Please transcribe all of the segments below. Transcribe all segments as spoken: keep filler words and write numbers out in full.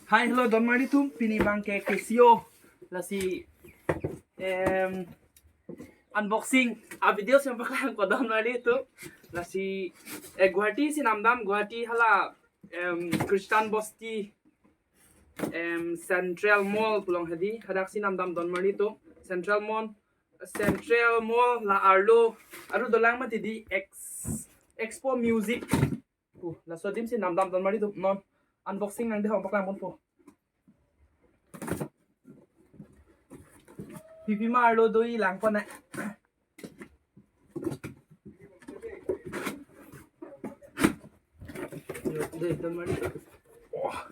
Hai, hello, donmari atum, pini abangke Casio. Lasi, em, unboxing a-video si nangpaklangpo donmari atum. Lasi, eh, Guwahati si namdam, Guwahati hala, em, Christian Bosti, em, Central Mall pulo hedi, hadak si namdam donmari atum. Central Mall, Central Mall la arlo, arlo dolang mati di Ex-, Expo Music. Uh, laso adim si namdam donmari atum, non unboxing nangdehong paklang ponpo. Pipi ma arlo do-i lang pon na. Yo, dei, donmari atum. Oh.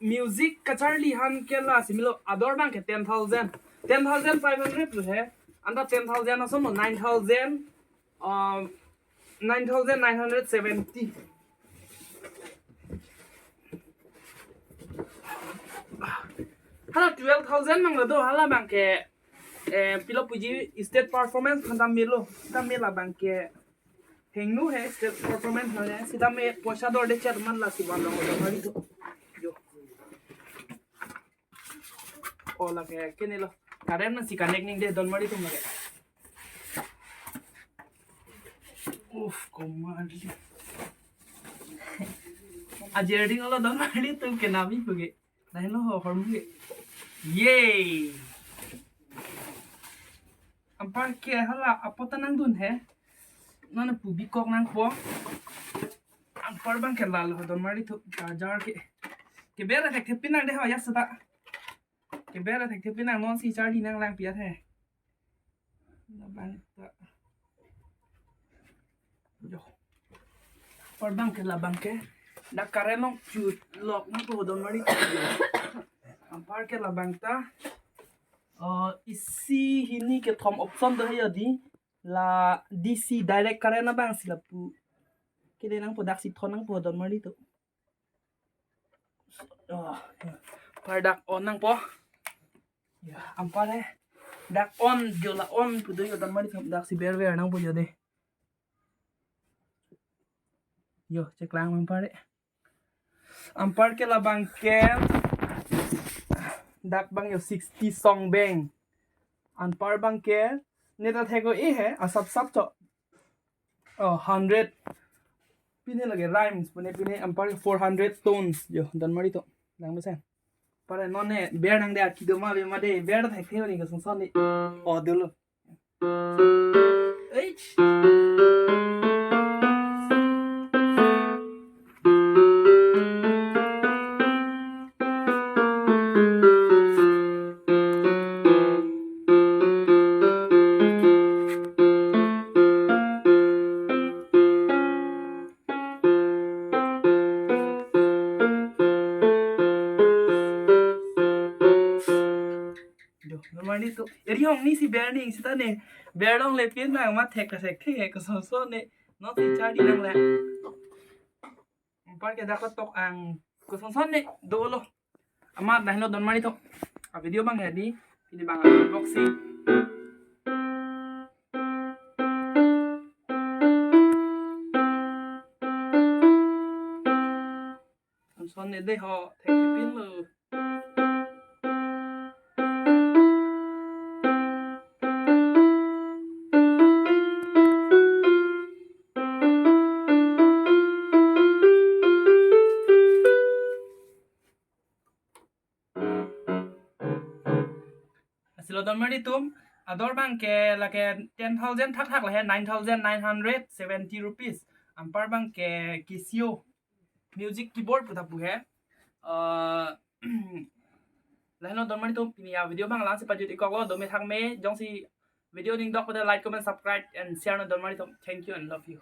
Music kacharli aphan ke lasi melo, ador abangke ten thousand. Ten thousand five hundred lo he. Anta ten thousand ason lo, nine thousand, um, nine thousand nine hundred seventy. Hala twelve thousand abang lo do, hala abangke, eh, pilo puji stage performance aphan ta melo, ta mela abangke. Hingno he stage performance nang he, sita me poisa dorde chat man lasi van long donmari atum. Yo. Oh, lake kene lo. Current nangsi connect nangde donmari atum lake. Uff, komarli. Ajerding lo donmari atum, kenami puge. Nai lo ho hormu ke. Yay. Anparke hala apot ta nangdun he. Non pu bikok nangpo. Anpar abangke lalo donmari atum, charger ke. Keber thekthe pin nangde ho ya seta. Keber thekthe pin nang, non si charge nanglang pi-at he. Labang ta. Yo. Anpar abangke labangke. Dak current along chutlok nangpo donmari atum. Anparke labang ta. Oh, isi hini kethom option do he yo di. La D C direct current abang si lapu. Kede nangpo, dak si thon nangpo donmari atum. Oh, anpar dak on nangpo. Ya, anpar he. Dak on, yo la on pu do yo donmari atum, dak si berver nangpo yo dei. Yo, cheklang anpar he. Anparke labangke dak abang yo sixty song bang. Anpar abangke ne ta thek-o-e he, asap sap cho. Oh, hundred. Pine lake rhymes pune pine, anpar four hundred tones yo donmari atum. Lang mesen. Anpar non ne ber nangde aki do ma ave ma dei, ber thekthe ni kosonson ni. Oh, dolo. Eich. Jo, donmari atum. Eri hong ni si ber ni, sita ne. Ber longle pin nang ma thek ka thek thek kosonson ne. Non si charge nanglang. Anparke dak kotok ang kosonson ne dolo. Amat dah lo donmari atum. A-video abang ya di. Pini abang unboxing. Kosonson ne dei ho, thekthe pin lo. Lasi lo donmari atum, ador abangke lake ten thousand thakthak lo he, nine thousand nine hundred seventy rupees. Anpar abangke Casio music keyboard pu ta pu he. Eh, lahelo donmari atum, pini a-video abang la-an si pajut-ik koklo, dome thakme, jongsi video ning dok pute like, comment, subscribe and share non donmari atum. Thank you and love you.